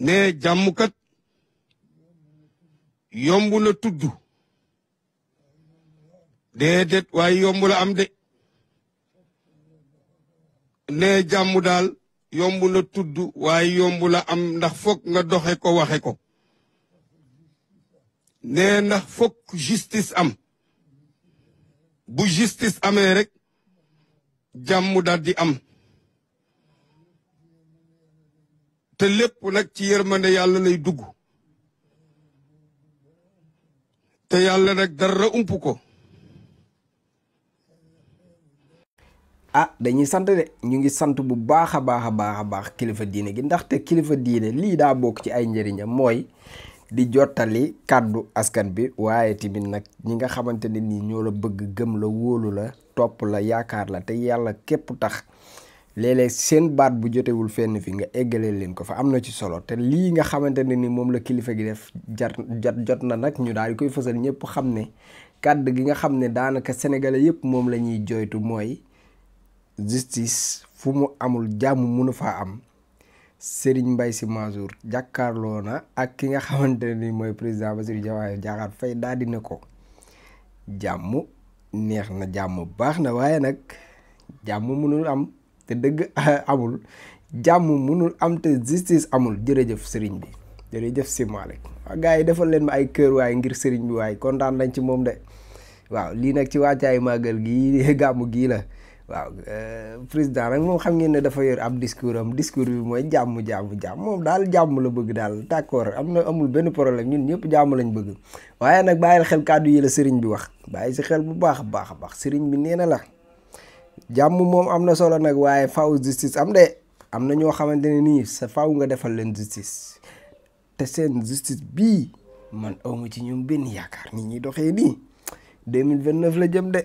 ne jàmm kat yomb na tudd déedéet waaye yomb la am de ne jàmm daal yomb na tudd waaye yomb la am ndax fokk nga doxe ko waxe ko ne ndax fokk justice am bu justice amee rek jàmm daal di am te lépp nag ci yërmande yàlla lay dugg te yàlla nag dara ump ko. dañuy sant de ñu ngi sant bu baax a baax kilifa diine gi ndaxte kilifa diine lii daa bokk ci ay njëriñam mooy di jottali kàddu askan bi waaye tamit nag ñi nga xamante ne nii ñoo la bëgg gëm la wóolu la topp la yaakaar la te yàlla képp tax léeg-léeg seen baat bu jotewul fenn fi nga eggalee leen ko fa am na ci solo te lii nga xamante ne ni moom la kilifa gi def jot na nag ñu daal di koy fësal ñëpp xam ne kàddu gi nga xam ne daanaka sénégalais yëpp moom la ñuy joytu mooy justice fu mu amul jàmm mënu faa am. Serigne Mbaye Sy Mansour jàkkaarloo na ak ki nga xamante ne ni mooy président Bassirou Diomaye Diakhar Faye daal di ne ko jàmm neex na jàmm baax na waaye nag jàmm mënul am te dëgg amul jàmm mënul am te justice amul jërëjëf Serigne bi jërëjëf Sy Malick waaw gars yi defal leen ma ay kër waaye ngir Serigne bi waaye kontaan nañ ci moom de waaw lii nag ci wàccaay màggal gii gàmmu gii la. waaw président nag moom xam ngeen ne dafa yor ab discours bi mooy jàmm moom daal jàmm la bëgg daal d'accord amul benn problème ñun ñëpp jàmm lañ bëgg waaye nag bàyyil xel kàddu yi la sëriñ bi wax bàyyi si xel bu baax a baax sëriñ bi nee na la jàmm moom am na solo nag waaye faw justice am de am na ñoo xamante ne nii sa faw nga defal leen justice te seen justice bii man awma ci ñoom benn yaakaar nit ñi doxee nii 2029 la jëm de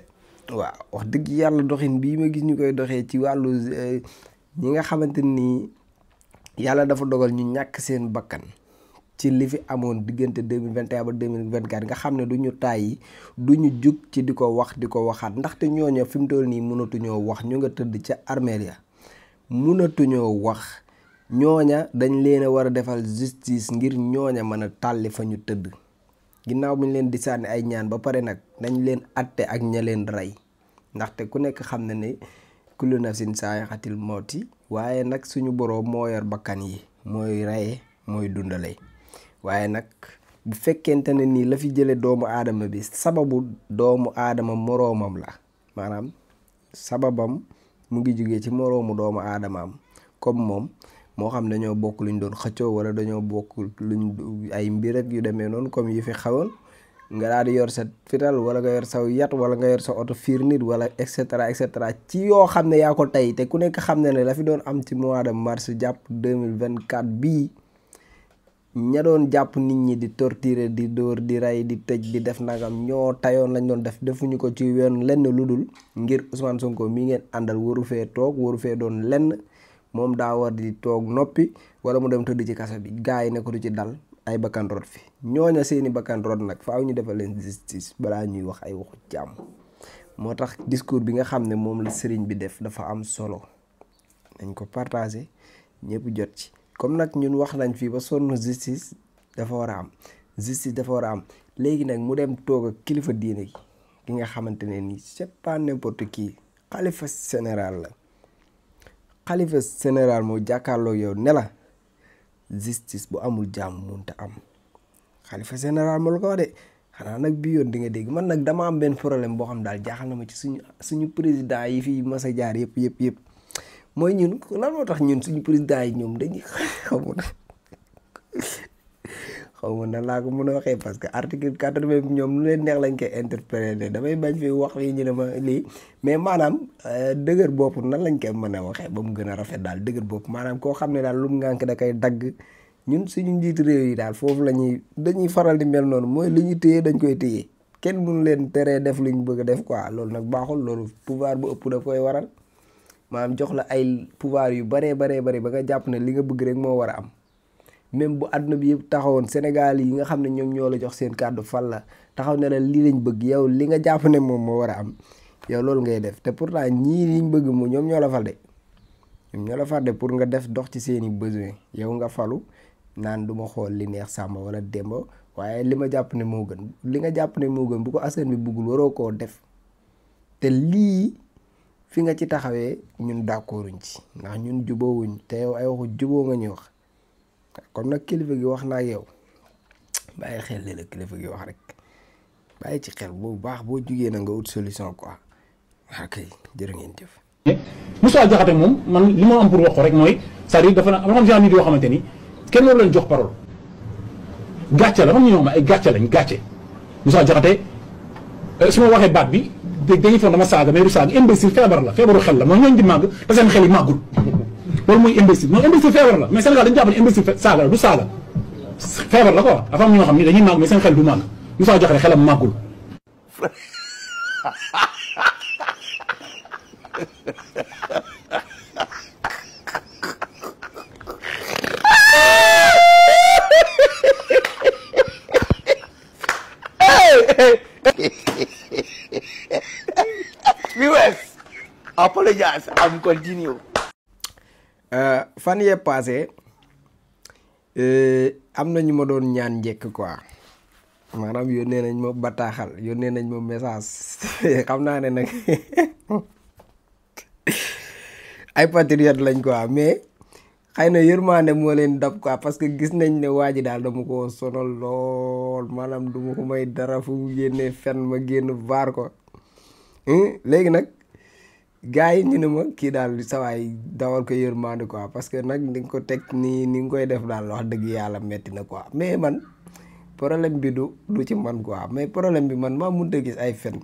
waaw wax dëgg yàlla doxin bii ma gis ñu koy doxee ci wàllu ñi nga xamante ni yàlla dafa dogal ñu ñàkk seen bakkan ci li fi amoon diggante 2021 ba 2024 nga xam ne du ñu tàyyi du ñu jug ci di ko wax di ko waxaat ndaxte ñooña fi mu toll nii mënatuñoo wax ñu nga tëdd ca armeel ya mënatuñoo wax ñooña dañ leen a war a defal justice ngir ñooña mën a tàlli fa ñu tëdd ginnaaw bu ñu leen di sànni ay ñaan ba pare nag nañ leen atte ak ña leen rey ndaxte ku nekk xam na ne kullu nafsin saa'iqatul mawti waaye nag suñu boroom moo yor bakkan yi mooy reye mooy dundale waaye nag bu fekkente ne nii la fi jële doomu aadama bi sababu doomu aadama moroomam la maanaam sababam mu ngi jógee ci moroomu doomu aadamaam comme moom moo xam dañoo bokk luñ doon xëccoo wala dañoo bokk luñ ay mbir ak yu demee noonu comme yi fi xawoon nga daal di yor sa fital wala nga yor saw yat wala nga yor sa oto fiir nit wala et cetera ci yoo xam ne yaa ko tey te ku nekk xam ne ne la fi doon am ci mois de mars jàpp 2024 bii ña doon jàpp nit ñi di torturer di dóor di rey di tëj di def nagam ñoo tayoon lañ doon def defuñu ko ci yoon lenn lu dul ngir Ousmane Sonko mi ngeen àndal waru fee toog waru fee doon lenn moom daa war di toog noppi wala mu dem tëdd ci kaso bi gars yi ne ko du ci dal ay bakkan rot fi ñooña seeni bakkan rot nag faaw ñu defal leen justice balaa ñuy wax ay waxu jàmm moo tax discours bi nga xam ne moom la sëriñ bi def dafa am solo nañ ko partager ñëpp jot ci comme nag ñun wax nañ fii ba sonn justice dafa war a am justice dafa war a am léegi nag mu dem toog ak kilifa diine gi ki nga xamante ne nii c'est pas n'importe qui xalifa général la xalifa général moo jàkkaarloo yow ne la justice bu amul jàmm mënut a am xalifa général moo la ko wax de xanaa nag bi yoon di nga dégg man nag dama am benn problème boo xam daal jaaxal na ma ci suñu président yi fi mas a jaar yëpp mooy ñun lan moo tax ñun suñu président yi ñoom dañuy xaw ma nan laa ko mën a waxee parce que article 80 ñoom lu leen neex lañ koy interpréter damay bañ fi wax lii ñu ne ma lii mais maanaam dëgër bopp nan lañ koy mën a waxee ba mu gën a rafet daal dëgër bopp maanaam koo xam ne daal lu mu ngànk da koy dagg ñun suñu njiitu réew yi daal foofu dañuy faral di mel noonu mooy li ñu téye dañ koy téye kenn mënu leen teree def li ñu bëgg a def quoi loolu nag baaxul loolu pouvoir bu ëpp da koy waral maanaam jox la ay pouvoir yu baree ba nga jàpp ne li nga bëgg rek moo war a am même bu àdduna bi yëpp taxawoon Sénégal yi nga xam ne ñoom ñoo la jox seen kàddu fal la taxaw ne la lii lañ bëgg yow li nga jàpp ne moom moo war a am yow loolu ngay def te pourtant ñii liñ bëgg mu ñoom ñoo la fal de ñoom ñoo la fal de pour nga def dox ci seeni besoin yow nga falu naan du ma xool li neex Samba wala Demba waaye li ma jàpp ne moo gën li nga jàpp ne moo gën bu ko askan bi buggul waroo koo def te lii fi nga ci taxawee ñun d'accorduñ ci ndax ñun jubóowuñ te yow ay waxu jubóo nga ñuy wax kon nag kilifa gi wax naa yow bàyyi xel li la kilifa gi wax rek bàyyi ci xel bu baax boo jugee na nga ut solution quoi ok jërë ngeen jëf. Moussa Diakhaté moom man li ma am pour wax ko rek mooy c'est-à-dire dafa na am xam genre nit yoo xamante ni kenn loolu lañ jox parole gàcce la xam ñu ñoo xam ay gàcce lañ gàcce Moussa Diakhaté su ma waxee baat bi dañuy foog dama saaga mais du saaga imbécile feebar la feebaru xel la mooy ñooñu di màgg te seen xel yi màggul loolu mooy imbécile mooy imbécile feebar la mais Sénégal dañu jàpp ne imbécile saaga la du saaga feebar la quoi dafa am ñoo xam ni dañuy màgg mais seen xel du màgg Moussa Diakhaté xelam màggul. Viewers, apologize, I'm continue. Fan yee passé am na ñu ma doon ñaan njëkk quoi maanaam yónnee nañ ma bataaxal yónnee nañ ma message xam naa ne nag ay patriote lañ quoi mais xëy na yërmande moo leen dab quoi parce que gis nañ ne waa ji daal dama ko sonal lool maanaam du ma ko may dara fu mu génnee fen ma génn vaar ko léegi nag gars yi ñu ne ma kii daal sawaay dawal ko yërmande quoi parce que nag ni nga ko teg nii ni nga koy def daal wax dëgg yàlla metti na quoi mais man problème bi du ci man quoi mais problème bi man maa mënut a gis ay fen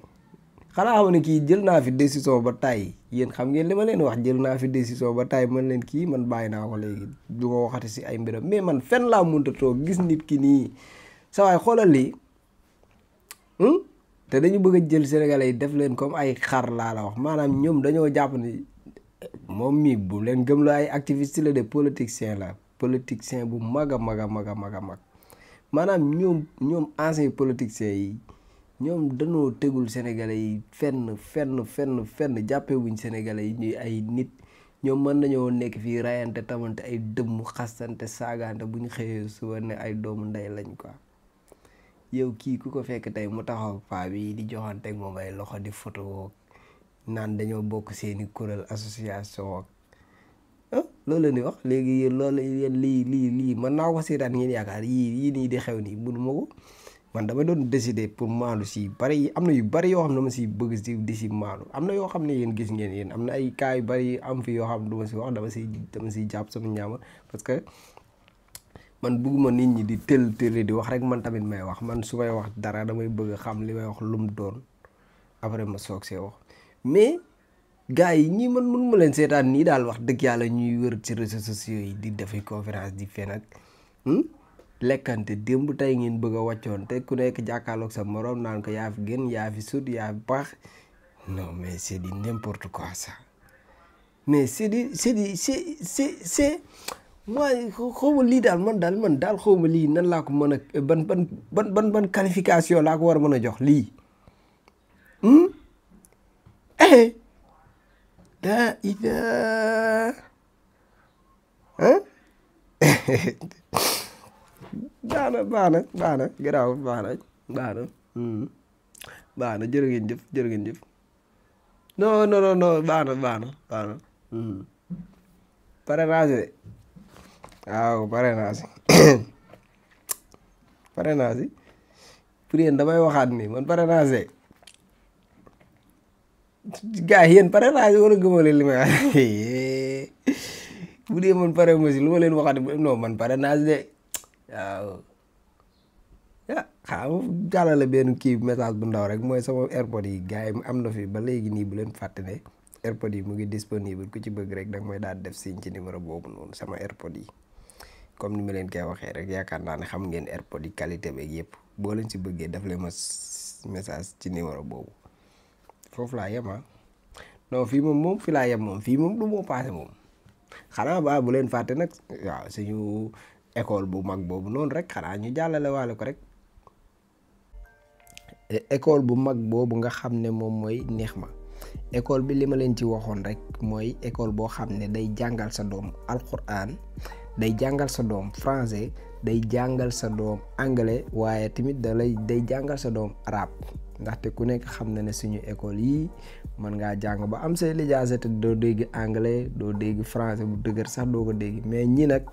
xanaa xam ne kii jël naa fi décision ba tàyyi yéen xam ngeen li ma leen wax jël naa fi décision ba tàyyi man leen kii man bàyyi naa ko léegi du ma waxati si ay mbiram mais man fen laa mënut a toog gis nit ki nii sawaay xoolal lii te dañu bëgg a jël Sénégalais yi def leen comme ay xar laa la wax maanaam ñoom dañoo jàpp ni moom mii bu leen gëm la ay activiste la de politicien la politicien bu mag a mag a mag a mag a mag maanaam ñoom ancien politiciens yi ñoom dañoo tegul Sénégalais yi fenn jàppe wuñ Sénégalais yi ñuy ay nit ñoom mën nañoo nekk fii rayante tamante ay dëmm xastante saagante bu ñu xëyee suba ne ay doomu ndey lañ quoi yow kii ku ko fekk tey mu taxaw paa bi di joxanteeg moom ay loxo di photo naan dañoo bokk seeni kuréel association ak loolu la ni wax léegi yéen loolu yéen lii mën naa ko seetaan ngeen yaakaar yii nii di xew nii mënu ma ko man dama doon décider pour maandu si bari am na yu bari yoo xam ne dama si bëgg si di si maandu am na yoo xam ne yéen gis ngeen yéen am na ay cas yu bari am fi yoo xam ne du ma si wax dama si jàpp sama ñaama parce que man bëgguma nit ñi di tël di wax rek man tamit may wax man su may wax dara damay bëgg xam li may wax lu mu doon après ma soog see wax mais gars yi ñii man mënu ma leen seetaan nii daal wax dëgg yàlla ñuy wër ci réseaux sociaux yi di defi conférence di fen ak lekkante démb tey ngeen bëgg a wàccoon te ku nekk jàkkaarloog sa morom naan ko yaa fi gën yaa fi sut yaa fi baax non mais c'est du n'importe quoi ça mais c'est mooy xawma lii daal man daal xawma lii nan laa ko mën a ban qualification laa ko war a mën a jox lii daa ida baax na garaaw baax na jërë ngeen jëf non baax na parrainage de waaw parrainage pour yéen damay waxaat ni man parrainage gars yi yéen parrainage wala gëmale li may wax bu dee man pare ma si lu ma leen waxaat non man parrainage de waaw xam jàllale benn kii message bu ndaw rek mooy sama airpod yi gars yi am na fi ba léegi nii bu leen fàtte ne airpod yi mu ngi disponible ku ci bëgg rek danga mooy daal def signe ci numéro boobu noonu sama airpod yi comme ni ma leen koy waxee rek yaakaar naa ne xam ngeen airpod yi qualité beeg yëpp boo leen si bëggee def leen ma message ci numéro boobu foofu laa yem non fii moom fi laa yem moom fii moom du moo passé moom xanaa ba bu leen fàtte nag waaw suñu école bu mag boobu noonu rek xanaa ñu jàllale waale ko rek école bu mag boobu nga xam ne moom mooy neex ma école bi li ma leen ci waxoon rek mooy école boo xam ne day jàngal sa doom alquran day jàngal sa doom français day jàngal sa doom anglais waaye tamit day jàngal sa doom arabe ndaxte ku nekk xam na ne suñu école yi mën ngaa jàng ba am say lijaasa te doo dégg anglais doo dégg français bu dëgër sax doo ko dégg mais ñi nag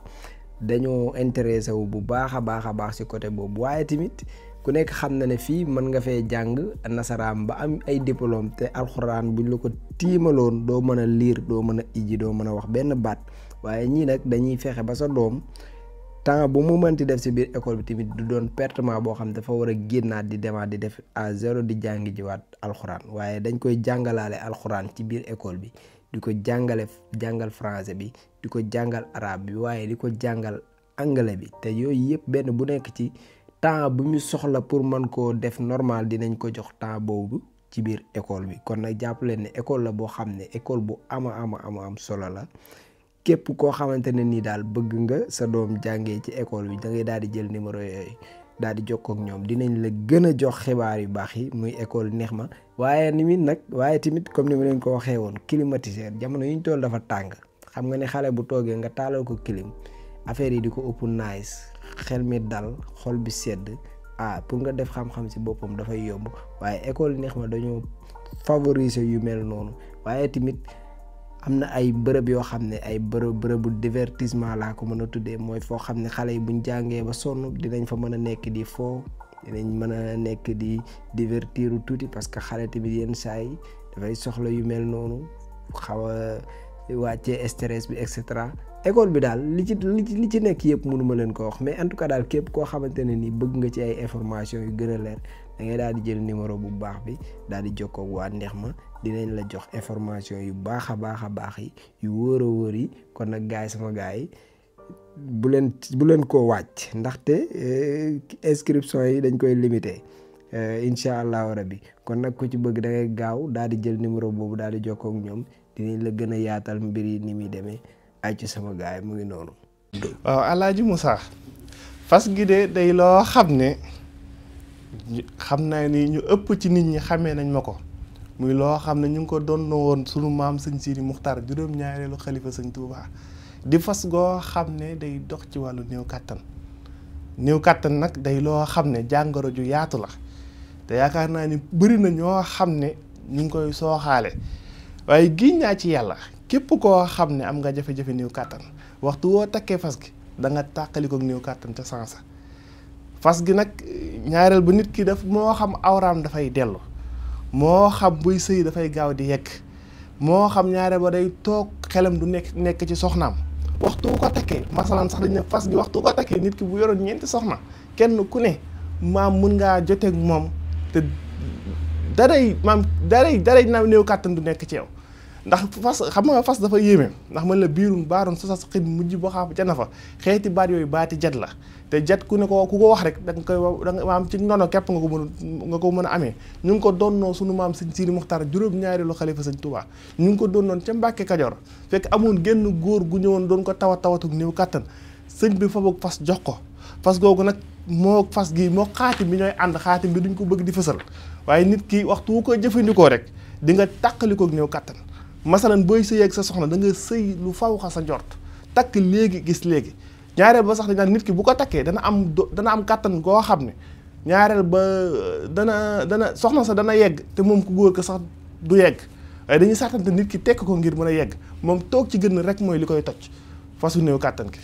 dañoo intéressé wu bu baax a baax ci côté boobu waaye tamit ku nekk xam na ne fii mën nga fee jàng nasaraan ba am ay diplôme te alxuraan buñ la ko tiimaloon doo mën a lire doo mën a ijji doo mën a wax benn baat waaye ñii nag dañuy fexe ba sa doom temps bu mu mënti def ci biir école bi tamit du doon pertement boo xam dafa war a génnaat di demaat di def à zéro di jàngi jiwaat alxuraan waaye dañ koy jàngalaale alxuraan ci biir école bi di ko jàngal français bi di ko jàngal arabe bi waaye di ko jàngal anglais bi te yooyu yëpp benn bu nekk ci temps bu ñu soxla pour mën koo def normal dinañ ko jox temps boobu ci biir école bi kon nag jàpp leen ne école la boo xam ne école bu am solo la képp koo xamante ne nii daal bëgg nga sa doom jàngee ci école bi da ngay daal di jël numéro yooyu daal di jokkoo ak ñoom dinañ la gën a jox xibaar yu baax yi muy école Nexma waaye tamit comme ni ma leen ko waxee woon climatiseur jamono yi ñu toll dafa tàng xam nga ne xale bu toogee nga taalal ko clim affaire yi di ko ëpp nice xel mi dal xol bi sedd pour nga def xam-xam ci boppam dafay yomb waaye école Nexma dañoo favoriser yu mel noonu waaye tamit am na ay bërëb yoo xam ne ay bërëbu divertissement laa ko mën a tuddee mooy foo xam ne xale yi buñ jàngee ba sonn dinañ fa mën a nekk di foo dinañ mën a nekk di divertiru tuuti parce que xale tamit yenn saa yi dafay soxla yu mel noonu xaw a wàccee stress bi et cetera école bi daal li ci nekk yëpp mënuma leen ko wax mais en tout cas daal képp koo xamante ne ni bëgg nga ci ay information yu gën a leer da ngay daal di jël numéro bu baax bi daal di jokkoo ak waa Nexma dinañ la jox information yu baax a baax yi yu wóor a wóor yi kon nag gars yi sama gars yi bu leen ko wàcc ndaxte inscription yi dañ koy limité incha allahu rabbi kon nag ku ci bëgg da ngay gaaw daal di jël numéro boobu daal di jokkoo ak ñoom dinañ la gën a yaatal mbir yi ni muy demee ay ci sama gars yi mu ngi noonu. waaw Alaaji Moussa fas gi de day loo xam ne xam naa ni ñu ëpp ci nit ñi xamee nañ ma ko muy loo xam ne ñu ngi ko doon woon sunu maam sëñ Sidi Muxtaar juróom-ñaareelu xalifa sëñ Tuubaa di fas goo xam ne day dox ci wàllu néew kàttan nag day loo xam ne jàngoro ju yaatu la te yaakaar naa ni bëri na ñoo xam ne ñu ngi koy sooxaale waaye giñ naa ci yàlla képp koo xam ne am nga jafe-jafe néew kàttan waxtu woo takkee fas gi da nga tàqalikook néew kàttan ca sansa fas gi nag ñaareel ba nit ki moo xam awraam dafay dellu moo xam buy sëy dafay gaaw di yegg moo xam ñaareel ba day toog xelam du nekk ci soxnaam waxtu ko takkee masalan sax dañ ne fas gi waxtu ko takkee nit ki bu yoroon 4 soxna kenn ku ne maam mun ngaa joteeg moom te daray na néew kàttan du nekk ci yow ndax xam nga fas dafa yéeme ndax man la biirun baaroon sosas xit mujj boo xam ca na fa xeeti baat yooyu baati jat la te jat ku ko wax rek da nga koy maam ci nono képp nga ko mën a amee ñu ngi ko doonnoo sunu maam sëñ Sidi Muxtaar juróom-ñaareelu xalifa sëñ Tuubaa ñu ngi ko doonnoon ca Mbàkke Kajoor fekk amoon genn góor gu ñëwoon doon ko tawatug néew kàttan sëñ bi fa boog fas jox ko fas googu nag moo fas gi moo xaatim bi ñooy ànd xaatim bi duñ ko bëgg di fësal waaye nit ki waxtu wu ko jëfandikoo rek di nga tàqalikoog néew kàttan masalan booy sëy ak sa soxna da nga sëy lu fawxa sa njort takk léegi gis léegi ñaareel ba sax dañ naan nit ki bu ko takkee dana am kàttan goo xam ne ñaareel ba dana soxna sa dana yegg te moom ku góor ko sax du yegg waaye dañuy sartante nit ki tekk ko ngir mën a yegg moom toog ci gën rek mooy li koy toj fasu néew kàttan ki